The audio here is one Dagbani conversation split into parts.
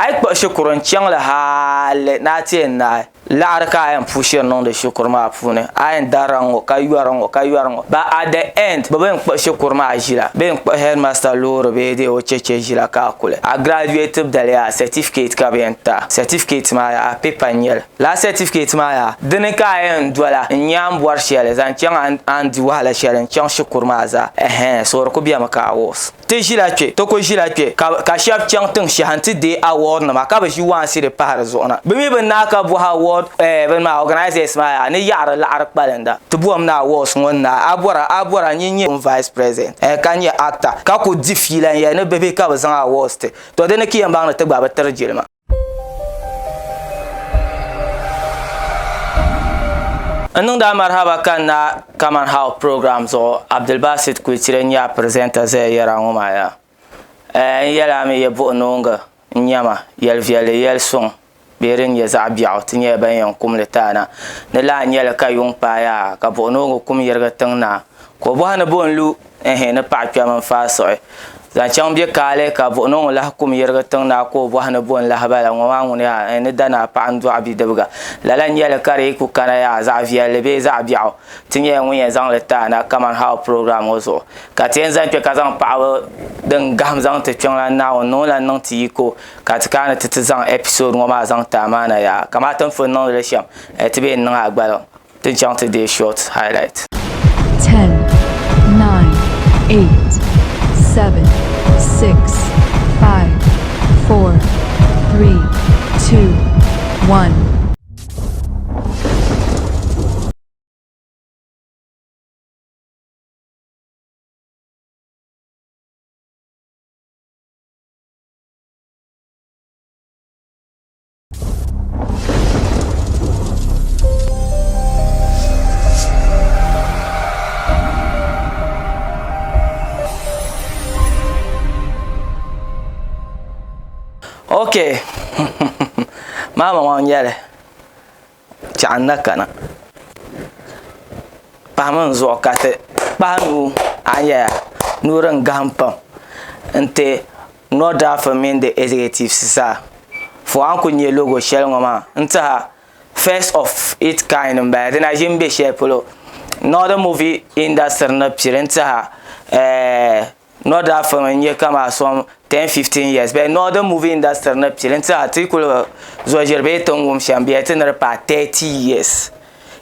A yi kpuɣi shikuru n-chaŋ li hali ni a ti yɛn naai, Laɣiri ka a yɛn pushiri niŋdi shikuru maa puuni, a yɛn darila ŋ-ŋɔ ka yɔri ŋ-ŋɔ ka yɔri ŋ-ŋɔ but at the end bɛ bi yɛn kpuɣi shikuru maa ʒila bɛ yɛn kpuɣi headmaster loori bee dee o cheche ʒila ka a kuli. A graduate dali yaa certificate ka bɛ yɛn ti a. Certificate maa yaa paper n-nyɛ li. Lala certificate maa yaa dini ka a yɛn dola n-nya a ni bɔri shɛli zaŋ chaŋ a ni di wahala shɛli n-chaŋ shikuru maa zaa. Ɛhɛn so di kuli bemi ka a worse. Ti ʒila kpe, ti ku ʒila kpe, ka shɛba chaŋ tiŋ shɛhi nti deei award nima ka bi ʒi waansi di pahi di zuɣu na. Bɛ mi bi naai ka bɔhi award bini maa organizers maa yaa ni yaɣiri laɣiri kpalinda. Ti bɔhim ni awards ŋɔ naai a bɔra a bɔra nyin nyɛ vice president ka nyɛ actor ka ku di fiila n-yɛli ni bihi ka bɛ zaŋ awards ti. To di ni ki yɛn baŋ ni ti gba bi tiri jilima. N niŋdi a marhaba ka n na kaman how program zuɣu Abdulbasit Kuitire n-nyɛ a presenter zaya yɛra ŋɔ maa yaa. N yɛli a mi ya buɣi noonga n nyama yɛli viɛlli yɛli suŋ bee din nyɛ zaɣ biɛɣu ti nyɛla ban yɛn kum li ti a na. Ni lahi nyɛli ka yuŋ paai yaa ka buɣi noonga kum yirigi tiŋ naa ka o bɔhi ni bo n-lu Ɛhɛn ni paɣa kpɛm n-faai siɣi zaŋ chaŋ bɛ kaali ka buɣinɔ ŋɔ lahi kum yirigi tiŋ naa ka o bɔhi ni bo n-lahi bala ŋɔ maa ŋuni yaa ɛhɛn ni da naa paɣa n-dɔɣi bidibiga. Lala n-nyɛ li ka di yi ku kana yaa zaɣ viɛlli bee zaɣ biɛɣu ti nyɛla ŋun yɛn zaŋ li ti a na kamani how program ŋɔ zuɣu ka ti yɛn zaŋ kpe ka zaŋ paɣaba din gahim zaŋ ti Kpiɔŋlan Naawuni ni o ni lahi niŋ ti yiko ka ti kana ni ti ti zaŋ episode ŋɔ maa zaŋ ti a maana yaa kamani ti ni pun niŋdi li shɛm ɛhɛn ti bee n-niŋ a gbaliŋ. Ti chaŋ ti deei short highlight. 10, 9, 8, 7, 6, 5, 4, 3, 2, 1. Ok maama ŋɔ n-nyɛli chɛɣu n na kana pahimi n zuɣu ka ti kpahi nuu a ni yɛya nuu din gahim pam n-ti North mini the executives zaa for a ni kuli nyɛ logo shɛli ŋɔ maa n tiɛha first of its kind n bala di na ʒi n bɛ shɛli polo Northern movie industry ni pili n tiɛha eh, North Africa n nyɛ kamani some 10 15 years but Northern movie industry ni pili n tiɛha ti kuli zuɣu ʒiri bee ti ni wum shɛm bɛ ti ni di paai 30 years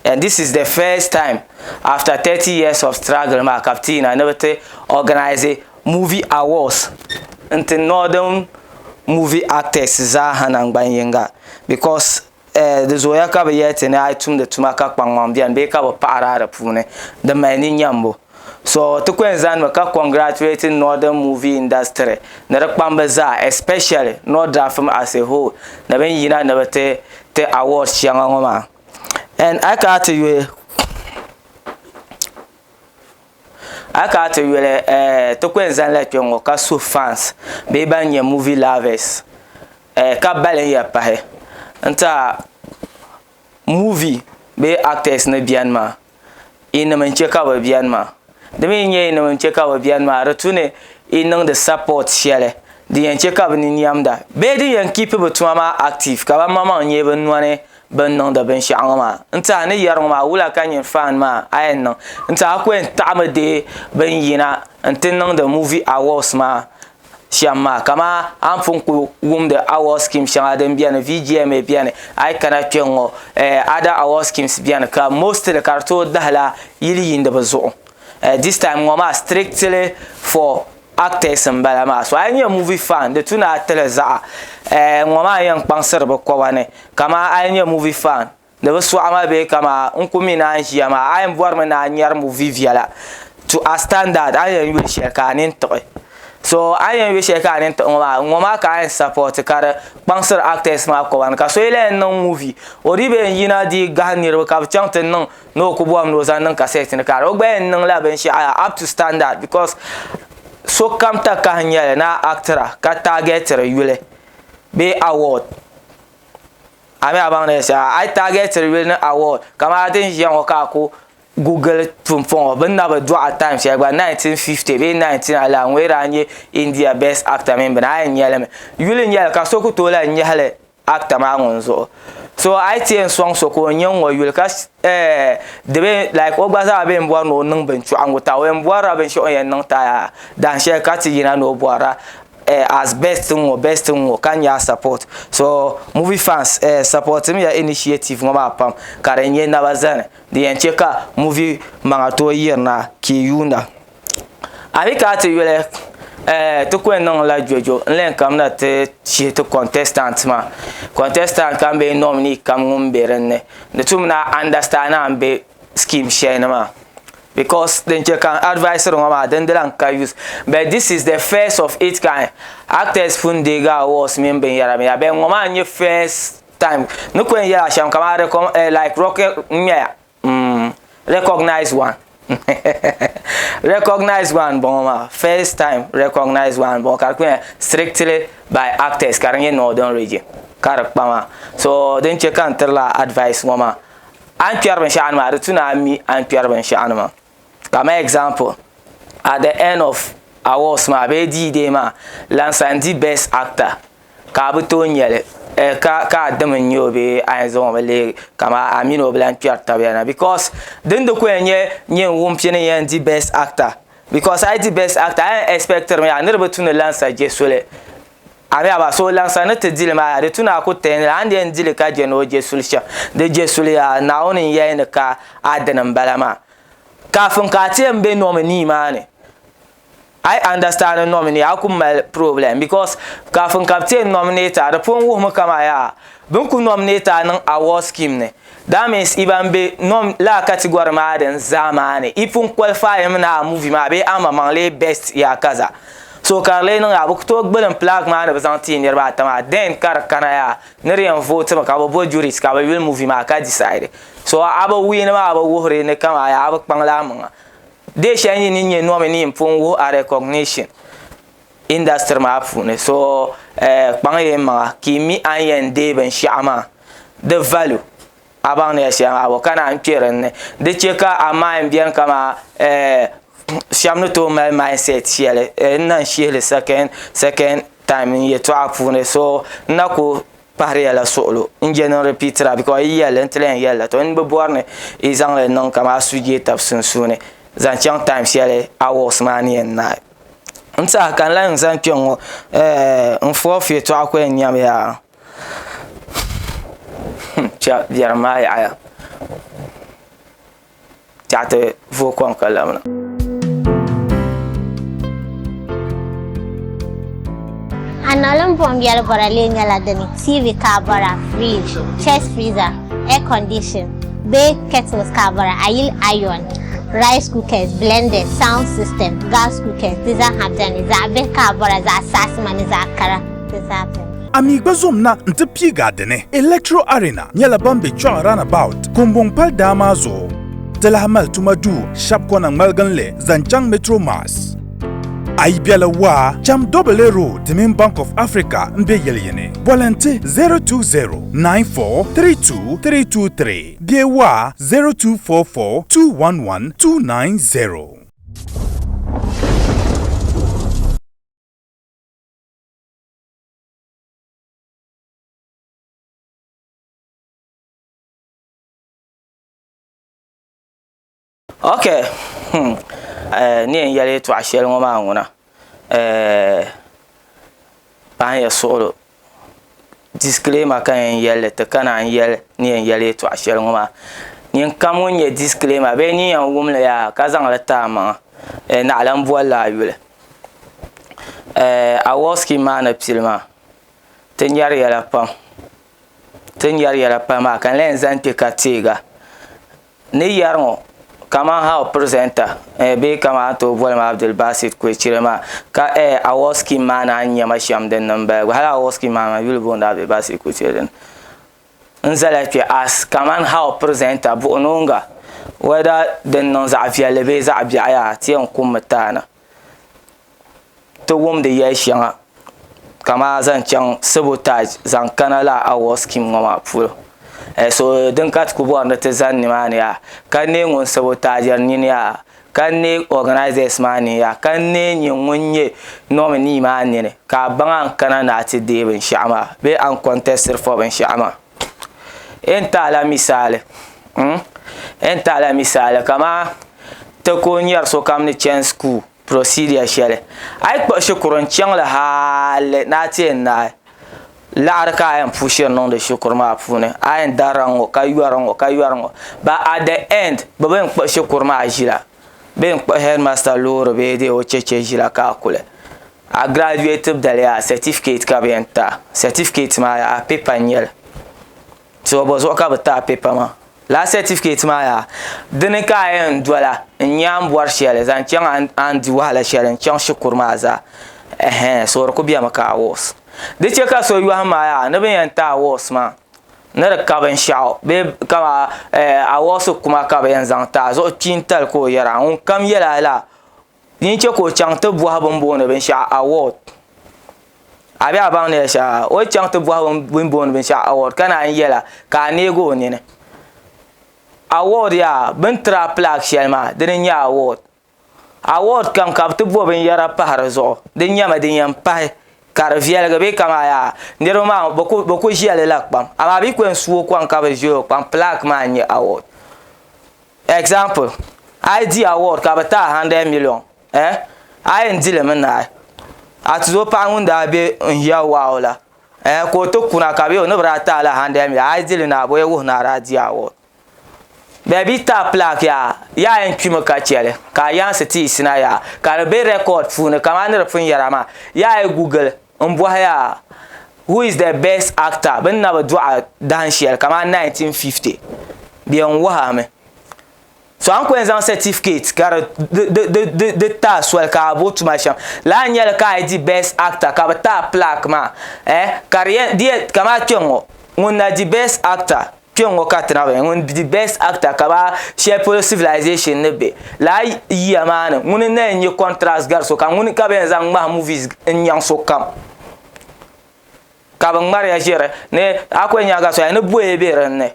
and this is the first time after 30 years of struggle maa ka bi ti yina ni bi ti organize Movie Awards n-ti Northern movie actors zaaha nangban yinga because eh, di zooya ka bɛ yɛli ti ni a yi tumdi tuma ka kpaŋmaŋ beni bee ka bɛ paɣiri a di puuni di mali ninyambo. So ti ku yɛn zanimi ka congratulate Northern movie industry ni di kpamba zaa especially North Dafim as a whole ni bɛ ni yina ni bɛ ti ti awards shɛŋa ŋɔ maa. And a yi kana ti yuli A kana ti yuli ti ku yɛn zanila kpɛ ŋɔ ka suhi fans bee ban nyɛ movie lovers ka balim ya pahi n tiɛha movie bee actors ni biɛni maa yi nim n chɛ ka bi biɛni maa di mii nyɛ yi nim n chɛ ka bi biɛni maa di tu ni yi niŋdi support shɛli din yɛn chɛ ka bi ni nyɛmda bee din yɛn keep bi tuma maa active ka bi maŋmaŋ nyɛ bi nɔni bɛ ni niŋdi binshɛɣu ŋɔ maa n-ti a ni yɛri ŋɔ maa wula ka nyini fan maa a yɛn niŋ n-ti a ku yɛn taɣimi deei bɛ ni yina nti niŋdi movie awards maa shɛm maa kaman a ni pun kuli wumdi award scheme shɛŋa din beni VGMA beni a yi kana kpe ŋ-ŋɔ other award schemes beni ka mostly ka di tooi dahila yili yiindiba zuɣu this time ŋɔ maa strictly for actors n bala maa so a yi nyɛ movie fan di tu ni a tili zaɣa ŋɔ maa yɛn kpaŋsiri bi koba ni kamani a yi nyɛ movie fan di bi sɔɣi ma bee kamani n ku mi ni a ni ʒiya maa a yɛn bɔrimi ni a nyɛri movie viɛla to a standard a ni yɛn yuli shɛli ka a nini tiɣi so a ni yɛn yuli shɛli ka a nini tiɣi ŋɔ maa ŋɔ maa ka a yɛn support ka di kpaŋsiri actors maa koba ni ka so yi lahi niŋ movie o dii bi yɛn yina dii gahi niriba ka bi chaŋ ti niŋ ni o ku bɔhim ni o zaŋ niŋ kasɛt ni ka o gba yɛn niŋla binshɛɣu up to standard because sokam takahi n-nyɛli ni a actira ka targetiri yuli bee award a mi a baŋ ni yɛli shɛli a yi targetiri yuli ni award kamani a ti ni ʒiya ŋɔ ka a ku Google pumpɔŋɔ bɛ ni na bi dɔɣi time shɛli gba 1950 bee 19 ala ŋun daa nyɛ India best actor mini bini a yɛn nyɛli mi. Yuli n-nyɛli ka so ku tooi lahi nyɛhili actor maa ŋun zuɣu. So a yi ti yɛn sɔŋ so ka o nyɛ ŋ-ŋɔ yuli ka di be like o gba zaa bee m-bɔri ni o niŋ binchuɣu ŋ-ŋɔ o yɛn bɔrila binshɛɣu o ni yɛn niŋ ti a dahinshɛli ka ti yina ni o bɔrila as best ŋ-ŋɔ best ŋ-ŋɔ ka nya support. So movie fans support mi ya initiative ŋɔ maa pam ka di nyɛ naba zani. Di yɛn chɛ ka movie maŋa tooi yirina ka yi yuunda. A mi ka a ti yuli ti ku yɛn niŋla jojo n-len kamina ti chihi ti contestant maa. Contestant kam bee nominee kam ŋun be din ni, di tum ni a understand a ni be scheme shɛli ni maa because din chɛ ka n advisiri ŋɔ maa din di lan ka use but this is the first of its kind. Actors pun deegi awards mini binyɛra binyɛra but ŋɔ maa n-nyɛ first time ni ku yɛn yɛla shɛm kamani recom eh, like rocket ŋmɛya mm, recognize one recognize one bɔŋɔ maa first time recognize one bɔŋɔ ka di ku yɛn strictly by actors ka di nyɛ northern region ka di kpa maa so din chɛ ka n tirila advice ŋɔ maa a ni kpɛri binshaɣu ni maa di tu ni a mi a ni kpɛri binshaɣu ni maa kamani example at the end of awards maa bee D-day maa Lansa n di best actor ka a bi tooi nya li ka a dimi n-nya o bee a yɛn zaŋ o mi leei kaman a mini o bi lan kpɛri tabiya na because din di ku yɛn nyɛ nyin wumpi ni yɛn di best actor because a yi di best actor a yɛn expectiri mi a ni di bi tu ni lansa je suli a mi aba so lansa ni ti dili maa di tu ni a ku tɛni a ni yɛn dili ka je ni o je suli shɛm di je suli yaa Naawuni n-yɛli ni ka a dini m-bala maa kaafin ka a ti yɛn be nominee maa ni I understand nominee a ku mali problem because kafin ka bi ti yɛn nominate a di pun wuhimi kaman yaa bɛ ni ku nominate a niŋ award scheme ni that means i ban be nom lala category maa din zaa maa ni i pun qualify mi ni a movie maa bee a maŋmaŋ lee best yaa kaza so ka di lee niŋ yaa bɛ ku tooi gbulim plaque maa ni bɛ zaŋ ti niriba ata maa then ka di kana yaa ni di yɛn vote mi ka bɛ bo juries ka bɛ yuli movie maa ka decide so a bi win maa bi wuhiri ni kaman yaa a bi kpaŋ la a maŋa Dee shɛli yi ni nyɛ nominee m-pun wuhi a recognition industry maa puuni so kpaŋ ya maŋa ka yi mi a ni yɛn deei binshɛɣu maa di value a baŋ ni ya shɛli maa bɔ ka naan kpe din ni di che ka a mind beni kaman shɛba ni tooi mali mindset shɛli n na shihili second second time n yɛltɔɣa puuni so n na ku pahiri ya la suɣulo n je ni n repeatira because yi yɛlli n ti lahi yɛlli to n bi bɔri ni yi zaŋli niŋ kaman a sujee tab sunsuuni zaŋ chaŋ time shɛli awards maa ni yɛn naai n tiɛha ka n lahi zaŋ kpe ŋɔ n fourth yɛltɔɣa ku yɛn nyɛmi yaa chɛ biɛrim maa yaɣiya Tiɛha ti vooi kom ka labina. Anɔlim buɣim biɛli bɔra lee nyɛla dini, TV ka a bɔra, fridge, chest freezer, air condition bee kettles ka a bɔra, ayili iron, rice cookers, blenders, sound system, gas cookers, di zaa ha beni, zaɣ bihi ka a bɔra, zaɣ saɣisima ni zaɣ kara, di zaa beni. A mi gba zom na nti piigi a dini. Electro Arena nyɛla ban be Chɔɣu Runabout, Kumbɔŋ pali daa maa zuɣu. Ti lahi mali tuma duu shɛb kɔna ŋmaliginli zaŋ chaŋ Metro Mass. A yi bela waa, cham Dobele Road di mini Bank of Africa m-be yili yini. Boli n-ti 0209432323 bee waa 0244211290. Ok hmm. Eh, ni yɛn yɛli yɛltɔɣa shɛli ŋɔ maa ŋuna eh, pahin ya suɣulo disclaimer ka yɛn yɛli ti ka naan yɛli ni yɛn yɛli yɛltɔɣa shɛli ŋɔ maa nyin kam ŋun nyɛ disclaimer bee nyin yɛn wumli yaa ka zaŋli ti a maŋa eh, naɣila n bolli a yuli eh, award scheme maa ni pili maa ti nyari yɛla pam ti nyari yɛla pam maa ka n lahi zaŋ kpe ka teega ni yɛri ŋɔ kaman how presenter eh, bee kaman a tooi boli ma Abdulbasit Kwechire maa ka eh, award scheme maa naan nyɛ ma shɛm din ni m-bala gba hali award scheme maa maa yuli booni Abdulbasit Kwechire dini n zala kpe as kaman how presenter buɣinoonga whether din niŋ zaɣ viɛlli bee zaɣ biɛɣu yaa ti yɛn kummi taana ti wumdi yɛli shɛŋa kamani zaŋ chaŋ sabotage zaŋ kana lala award scheme ŋɔ maa polo. Eh, so din ka ti ku bɔri ni ti zani nimaani yaa ka neei ŋun sabotaajiri nini yaa ka neei organizers maa nini yaa ka neei nyin ŋun nyɛ nominee maa nini ka a baŋ a ni kana ni a ti deei binshɛɣu maa bee a ni contestiri for binshɛɣu maa. N ti a la misaali, mm, n ti a la misaali kaman ti ku nyari sokam ni chani school procedure shɛli a yi kpuɣi shikuru n chaŋ li hali ni a ti yɛn naai laɣiri ka a yɛn pushiri niŋdi shikuru maa puuni a yɛn darila ŋ-ŋɔ ka yɔri ŋ-ŋɔ ka yɔri ŋ-ŋɔ but at the end bɛ bi yɛn kpuɣi shikuru maa ʒila bee n-kpuɣi headmaster loori bee dee o cheche ʒila ka a kuli a graduate dali yaa certificate ka bɛ yɛn ti a certificate maa yaa paper n-nyɛ li So bɔ zuɣu ka bɛ ti a paper maa? Lala certificate maa yaa, dini ka a yɛn dola n-nya a ni bɔri shɛli zaŋ chaŋ a ni di wahala shɛli n-chaŋ shikuru maa zaa. Ɛhɛn, so di ku bemi ka awards. Di chɛ ka so yɔhim ma yaa ni bɛ ni yɛn ti awards maa ni di ka binshɛɣu bee kaman awards kuma ka bɛ yɛn zaŋ ti a zuɣu kpiintali ka o yɛra. Ŋunkam yɛl a lala, Din chɛ ka o chaŋ ti bɔhi bɛ ni booni binshɛɣu award. A be a baŋ ni ya shɛli o yi chaŋ ti bɔhi bɛ ni booni binshɛɣu award ka naan yɛla ka a neegi o nini. Award yaa bɛ ni tiri a plaque shɛli maa dini n-nyɛ award. Award kam ka bɛ ti bo binyɛra pahi di zuɣu di nyɛmi din yɛn pahi ka di viɛligi bee kaman yaa niriba maa bɛ ku ʒe li la kpam amaa bɛ yi ku yɛn su o kɔŋ ka bɛ ʒe o kpam plaque maa n-nyɛ award. Example, a yi di award ka bɛ ti a 100 million, eh, a yɛn di li mi naai. A tuzo paɣa ŋun daa be n hiya wahu la, eh, ka o ti kuna ka bɛ yɛl o ni bɛ daa ti a la 100 million, a yi di li naai bɔ yɛn wuhi ni a daa di award. Bɛ bi ti a plaque yaa, yaa yɛn kpimi ka chɛ li, ka a yaansi ti yiɣisina yaa, ka di be record puuni kamani ni di pun yɛra maa, yaa yi google n bɔhi yaa who is the best actor bɛ ni na bi dɔɣi dahin shɛli kamani 1950 bɛ yɛn wuhi a mi. So a ni ku yɛn zaŋ certificate ka di di ti a soli ka a bo tuma shɛm lala n-nyɛli ka a yi di best actor ka bɛ ti a plaque maa eh ka di yɛn di yɛn kamani kpɛŋɔ ŋun na di best actor Kpɛŋŋo ka ti na bi ŋun di best actor ka ba shɛli polo civilization ni be lala yiya maa ni ŋuni n-na yɛn nyɛ contrast gari sokam ŋuni ka bɛ yɛn zaŋ ŋmahi movies n-nyaŋ sokam ka bɛ ŋmariya ʒiri ni a ku yɛn nya ka soya ni boya be din ni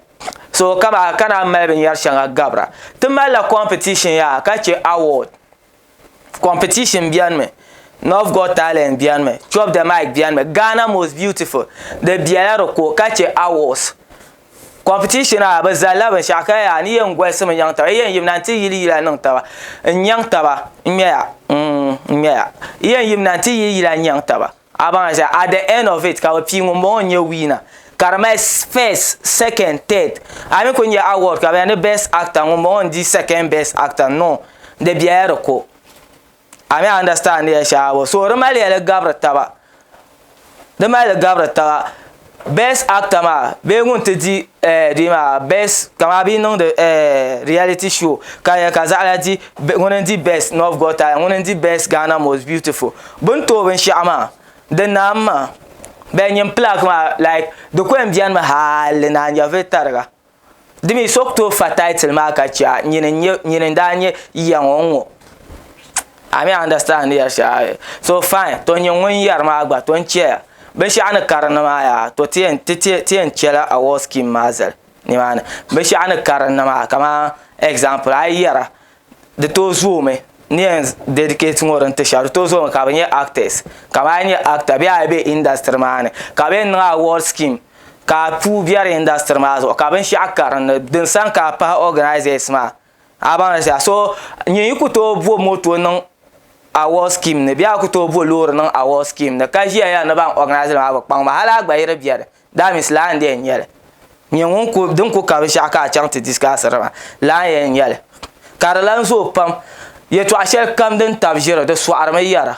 so ka ba ka naan mali binyɛri shɛŋa gabira ti malila competition yaa ka che award Competition beni mi, North Got Talent beni mi, Chop the Mic beni mi, Ghana Most Beautiful di bela di ko ka che awards. Competition maa bɛ zalila binshɛɣu ka yaa ni yɛn golisimi nyaŋ taba, yi yɛn yimina nti yili yila niŋ taba n-nyaŋ taba n-ŋmɛya mm n-ŋmɛya yi yɛn yimina nti yili yila nyaŋ taba. A baŋ a at the end of it ka bɛ pii ŋun bɔŋɔ n-nyɛ winner ka di mali first, second, third. A mi ku nya award ka bɛ yɛli ni best actor ŋun bɔŋɔ n-di second best actor no di bela di ko. A mi understand ni yɛli shɛli a bo so di mali ya li gabiri taba di mali li gabiri taba best actor maa bee ŋun ti di eh, di maa best kamani a bi niŋdi eh, reality show ka yɛli ka zaɣila di ŋuni n-di best North Got Talent ŋuni n-di best Ghana most beautiful Bɛ ni tooi binshɛɣu maa, di naam maa, bɛ nyin plaque maa like di ku yɛn benimi hali ni a nyɛvili tariga. Di mi so ku tooi fa title maa ka che a nyini n-nyɛ nyini n-daa nyɛ yiya ŋɔ n-ŋɔ. A mi understand ni yɛri shɛli so fine to nyin ŋun yɛri maa gba to n cheya binshɛɣu ni karinli maa yaa to ti yɛn ti yɛn chela award scheme maa zali nimaani binshɛɣu ni karinli maa kamani example a yi yɛra di tooi zoomi ni yɛn dedicate ŋɔ din ti shɛba di tooi zoomi ka bɛ nyɛ actors ka bɛ nyɛ actor bee a yi be industry maa ni ka bɛ yɛn niŋ award scheme ka a puu biɛri industry maa zuɣu ka binshɛɣu ka din ni din sani ka a pahi organizers maa a baŋ di shɛli so nyin yi ku tooi bo moto niŋ award scheme ni bee a ku tooi bo loori niŋ award scheme ni ka ʒiya yɛli ni ban organize li maa bi kpaŋ ba hali a gba yi di biɛri That means laa n-yɛn nyɛ li. Nyɛ ŋun ku din ku ka binshɛɣu ka a chaŋ ti discussiri maa, laa n-yɛn nyɛ li. Ka di lan zooi pam, yɛtɔɣ shɛli kam din tab ʒiri di sɔɣirimi yɛra.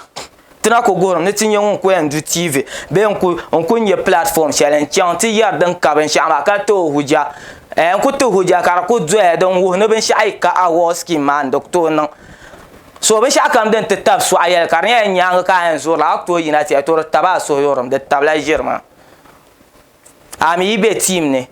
Ti na ku guhirimi ni ti nyɛ ŋun ku yɛn du TV bee n-ku n-ku nyɛ platform shɛli n-chaŋ ti yɛri din ka binshɛɣu maa ka ti o huja. Eh, n-ku ti huja ka di ku doya din wuhi ni binshɛɣu yi ka award scheme maa ni di ku tooi niŋ. So binshɛɣu kam din ti tab sɔɣi yɛli ka di nyɛla nyaaŋa ka a yɛn zuɣiri la, a ku tooi yina ti yɛli to di tab a suhuyurilim, di tabila ʒiri maa. A mi yi be team ni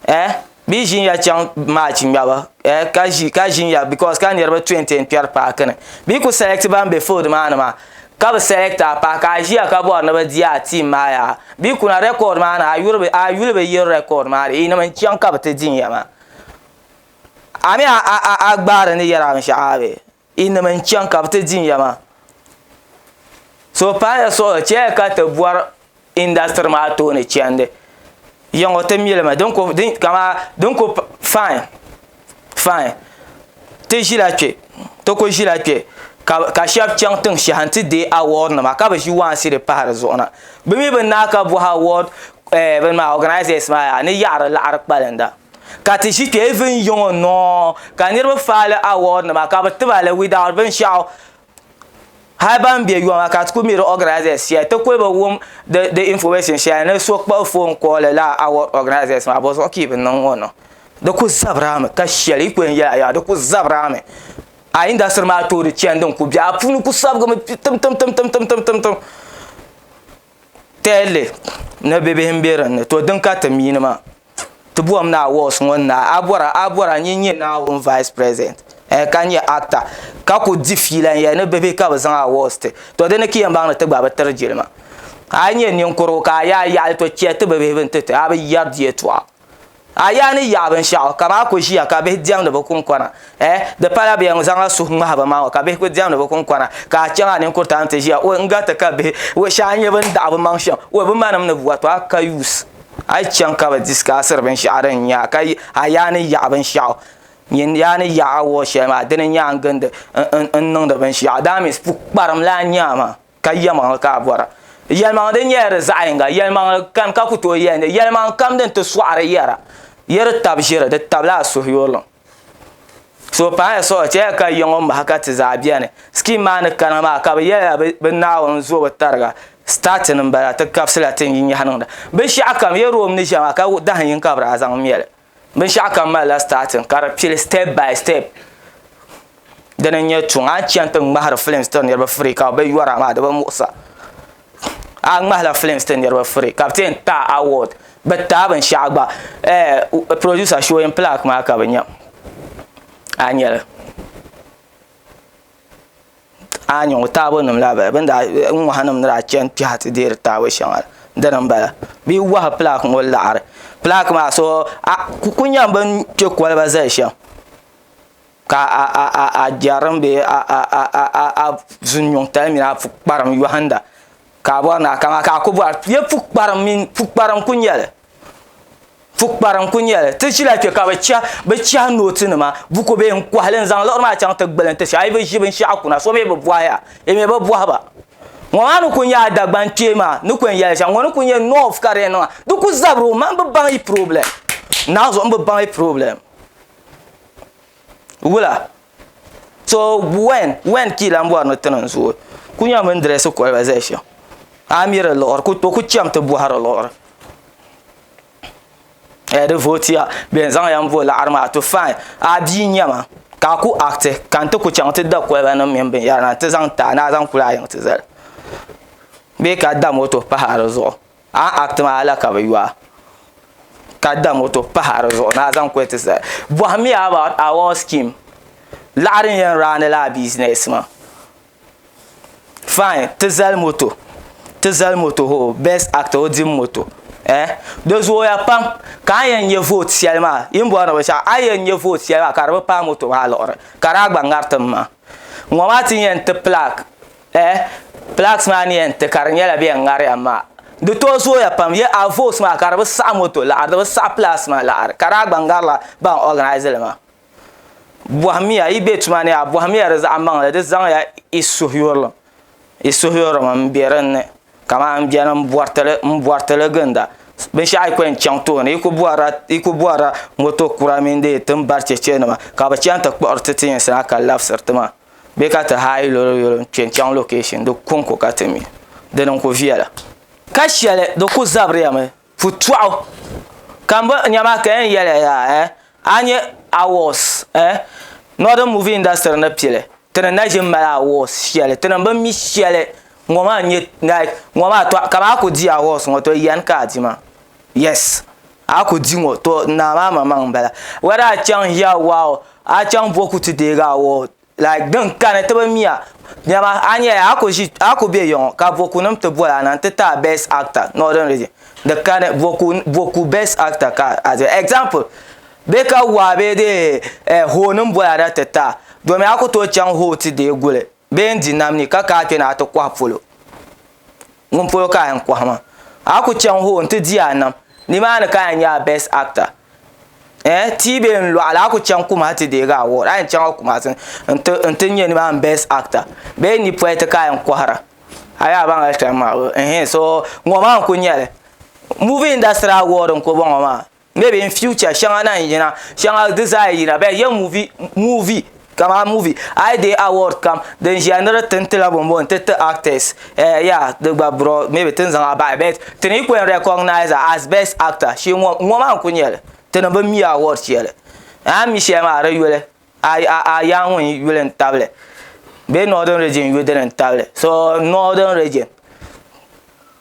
eh bɛ yi ʒinya chaŋ match ŋmɛbu eh ka ʒi ka ʒinya because ka niriba 20 n kpɛri paaki ni bɛ yi ku select ban be field maa ni maa Ka bi select a pahi ka a ʒiya ka bɔri ni bi di a team maa yaa. Bee kuna record maa ni a yuri bi a yuli bi yiri record maa ni yinim n chaŋ ka bi ti din ya maa. A mi a a a a gbaari ni yɛri a binshɛɣu a bee? Yinim n chaŋ ka bi ti din ya maa. So paaya suɣili chɛya ka ti bɔri industry maa tooni chandi. Yiŋɔ ti milimi din ku din kamaa din ku fine fine ti ʒila kpe ti ku ʒila kpe ka ka shɛba chaŋ tiŋ shɛhi nti deei award nima ka bi ʒi one cedi pahi di zuɣu na bɛ mi bi naai ka bɔhi award eh, bini maa organizers maa yaa ni yaɣiri laɣiri kpalinda ka ti ʒi kpe even yiŋɔ nɔɔ ka niriba faali award nima ka bɛ tiba li without binshɛɣu Hali ban be yoma ka ti kuli mi di organisers shɛli ti kuli bi wum di information shɛli ni so kpuɣi phone call lala award organisers maa bɔzuɣu ka yi bi niŋ ŋɔ niŋ di kuli zabirami ka shɛli yi kuli yɛn yɛla yaa di kuli zabirami a industry maa tooi di chandi n kuli bɛ a puuni kuli sabigimi tim tim tim tim tim tim tim Thirdly ni bibihi n be dinni to din ka ti miini maa Ti bom ni awards ŋɔ naai a bɔra a bɔra nyin nyɛ Naawuni vice president eh, ka nyɛ actor ka ku di fiila n-yɛli ni bibihi ka bɛ zaŋ awards ti to di ni ka yɛn baŋ ni ti gba bi tiri jilima. A yi nyɛ ninkurigu ka a yaa yaɣili to chɛ ti bibihi bɛ ni ti ti a bi yɛri di yɛltɔɣa. A yaa ni yaɣi binshɛɣu kaman a ku ʒiya ka bihi diɛmdi bɛ kuŋkɔna eh, di pala bɛ yɛn zaŋla suhu ŋmahi bɛ maŋ ŋɔ ka bihi ku diɛmdi bɛ kuŋkɔna ka a chaŋ a ninkuritali nti ʒiya o n-gariti ka bihi o shee a nya bɛ ni daɣi bɛ maŋ shɛm o bɛ manim ni bua to a ka use. A yi chaŋ ka bi disikaasiri binshɛɣu din nyɛ a ka a yaa ni yaɣi binshɛɣu nyin yaa ni yaɣi awɔdi shɛli maa dini n-nyɛ a ni gindi n-niŋdi binshɛɣu that means pukparim lan n-nyɛ a maa ka yɛlimaŋli ka a bɔra. Yɛlimaŋli din nyɛla di zaɣ yinga yɛlimaŋli kani ka ku tooi yɛli ni yɛlimaŋli kam din ti sɔɣiri yɛra yi di tab ʒiri di tabila a suhuyurlim. So paaya suɣili chɛya ka yiŋɔ maha ka ti zaa beni. Scheme maa ni kana maa ka bɛ yɛliya bɛ Naawuni zo bɛ tariga starting m-bala ti kabisila ti yi nyahi niŋda. Binshɛɣu kam ya Rome ni ʒiya maa ka dahin yini ka bɛ daa zaŋ me li. Binshɛɣu kam malila starting ka di pili step by step. Dini n-nyɛ tuŋ a ni chani ti ŋmahiri films tiri niriba free ka bɛ bi yɔra maa di bi muɣisa. A ŋmahila films ti niriba free ka bɛ ti yɛn ti a award bɛ ti a binshɛɣu gba eh, producer showing plaque maa ka bɛ nya a nyɛli a nya ŋɔ taabo nim la bala bɛ ni daa ŋɔhi nim ni daa chani kpɛha ti deeri taabo shɛŋa la dini n bala bɛ yi wahi plaque ŋɔ laɣiri plaque maa so a ku nya bɛ ni kpe koliba zali shɛm Ka a jɛrim bee a zunyuŋtali mini a pukparim yɔhinda, ka a bɔri ni a kaman ka a ku bɔri ya pukparim mini pukparim ku nyɛ li, pukparim ku nyɛ li. Ti ʒila kpe ka bɛ chɛhi nootinima buku bee n-kɔhi li n-zaŋ liɣiri maa chaŋ ti gbali n-ti shɛba. A yi bi ʒi binshɛɣu kuna so mi bi bɔhi ya, yi mi bi bɔhi ba. Ŋɔ maa ni ku nyɛ a Dagbaŋ kpee maa ni ku yɛn yɛli shɛm, ŋɔ ni ku nyɛ North ka di yɛn niŋ maa, di ku zabiri o, man bi baŋ yi problem. Naɣizuɣu m bi baŋ yi problem. Wula? So when when ka yi lan bɔri ni ti niŋ zooi? Ku nyami bɛ ni dirɛsi koliba zali shɛm. A mi di liɣiri ku to ku chami ti bɔhiri liɣiri. Eh, di vootiya bɛ yɛn zaŋ ya m-bo laɣiri maa to fine. A bia n-nyɛ ma ka a ku acti ka n ti ku chaŋ ti da koliba nim mini binyɛra na nti zaŋ ti a ni a zaŋ kuli a yiŋ ti zali bee ka da moto pahi a di zuɣu. A ni acti maa la ka bɛ yo a. Ka da moto pahi a di zuɣu ni a zaŋ kuli ti zali. Bɔhimiya about award scheme. Laɣiri n-yɛn raani lala business maa. Fine, ti zali moto, ti zali moto hoo, best actor o dim moto eh. Di zooya pam ka a yɛn nya vote shɛli maa, yi ni bɔri ni binshɛɣu, a yɛn nya vote shɛli maa ka di bi paai moto maa liɣiri ka di a gba ŋariti mi maa. Ŋɔ maa ti yɛn ti plaque Eh, plaques maa ni yɛn ti ka di nyɛla bɛ yɛn ŋariya maa. Di tooi zooya pam, ye a votes maa ka di bi saɣi moto laɣiri, di bi saɣi plaques maa laɣiri, ka daa gba ŋarila ban organize li maa. Bɔhimiya, yi be tuma ni yaa, bɔhimiya di zaɣ maŋli, di zaŋya yi suhuyurilim, yi suhuyurilim m-be din ni, kaman m beni m-bɔriti li, m-bɔriti li ginda. Binshɛɣu yi ku yɛn chaŋ tooni, yi ku bɔrila, yi ku bɔrila moto kura mini dee ti ni bari chɛchɛnima ka bɛ chani ti kpuɣiri ti ti yinsi na ka labisiri ti maa. Bee ka ti haai yolo yolo n-kpe n-chaŋ location di kɔŋko ka ti mi dini n-ku viɛla. Ka shɛli di ku zabiriya mi putɔɣu ka m bi nya maa ka yɛn yɛliya yaa eh a nya awards eh Northern movie industry ni pili ti ni na ʒi m-mali awards shɛli ti ni bi mi shɛli ŋɔ maa n-nyɛ like ŋɔ maa to kaman a ku di awards ŋɔ to yani ka a di maa yes a ku di ŋɔ to naa maa maŋmaŋ m-bala whether a chaŋ ya wow a chaŋ Boku ti deegi award. Like din kani ti bi miya nɛma a nyɛla a ku ʒi a ku be yiŋɔ ka Bokunim ti boli a na n-ti ti a best actor Northern region di kani Boku Boku best actor ka a di example bee ka waa bee dee eh Hoo-nim boli a na ti ti a domi a ku tooi chaŋ Hoo ti deei guli bee n-di nam ni ka ka a kpe ni a ti kɔhi polo ŋun polo ka a yɛn kɔhi maa a ku chaŋ Hoo nti di a nam nimaani ka a yɛn nyɛ a best actor. Eh, tii bee n lɔɣili a ku chaŋ Kumasi ti deegi award a yɛn chaŋ Kumasi n-ti nyɛ nimaani best actor bee ni pɔi ka a yɛn kɔhira a yaa baŋ hali maa ɛhɛn so ŋɔ maa n-ku nyɛli movie industry award n-ku bɔŋɔ maa maybe in future shɛŋa na n-yina shɛŋa di zaa yi yina bɛ yɛ movie movie Kamani movie a yi deei award kam din ʒiya ni di ti n-tila bɔmbɔ nti ti actors eh yeah di gba bro maybe ti ni zaŋ a bahi but ti ni yi ku yɛn recognize a as best actor shee ŋɔ ŋɔ maa n-ku nyɛli ti ni bi mi award shɛli a ni mi shɛli maa di yuli a a a yaa ŋun yuli n-tabili bee northern region yuli dini n-tabili so northern region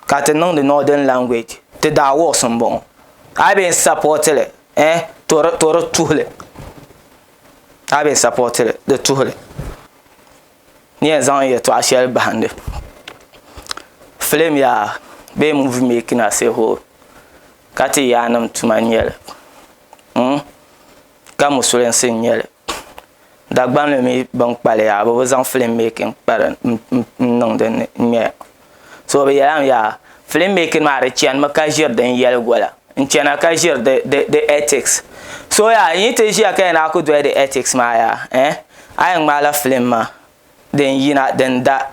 ka ti niŋdi northern language ti da awards m-bɔŋɔ a yi bee n-support li eh to di to di tuhili. A bɛ sapɔtili di tuhili ni yɛn zaŋ yɛltɔɣa shɛli bahindi filim yaa bee movie making as a whole ka ti yaanima tuma n-nyɛ li hmm ka musulinsi n-nyɛ li Dagbanli mi bɛn kpali yaa bɛ bi zaŋ filim making kpa di n-niŋ din ni n-ŋmɛya so bɛ yɛlimi yaa film making maa di chanimi ka ʒiri din yɛli gola n chana ka ʒiri di di di ethics so yaa yi ti ʒiya ka yɛn a ku doli di ethics maa yaa eh a yɛn ŋmaala film maa din yina din da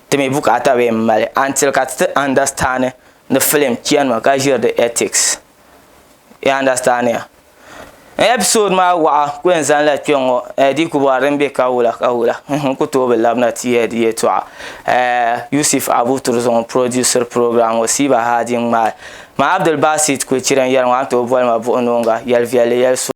ti mi bukaata bee m mali until ka ti ti understand ni film chanimi ka ʒiri di ethics you understand ya N episode maa waɣa ku yɛn zanila kpe ŋɔ eh, di ku bɔri din be ka wula ka wula n ku tooi bi labina ti ya di yɛltɔɣa eh, Yusuf Abu Turzong producer program ŋɔ Siba Hadi n ŋmaai ma Abdul Basit Kulichiri n yɛri ŋɔ a ni tooi boli ma Buɣinooŋga yɛli viɛlli yɛli so.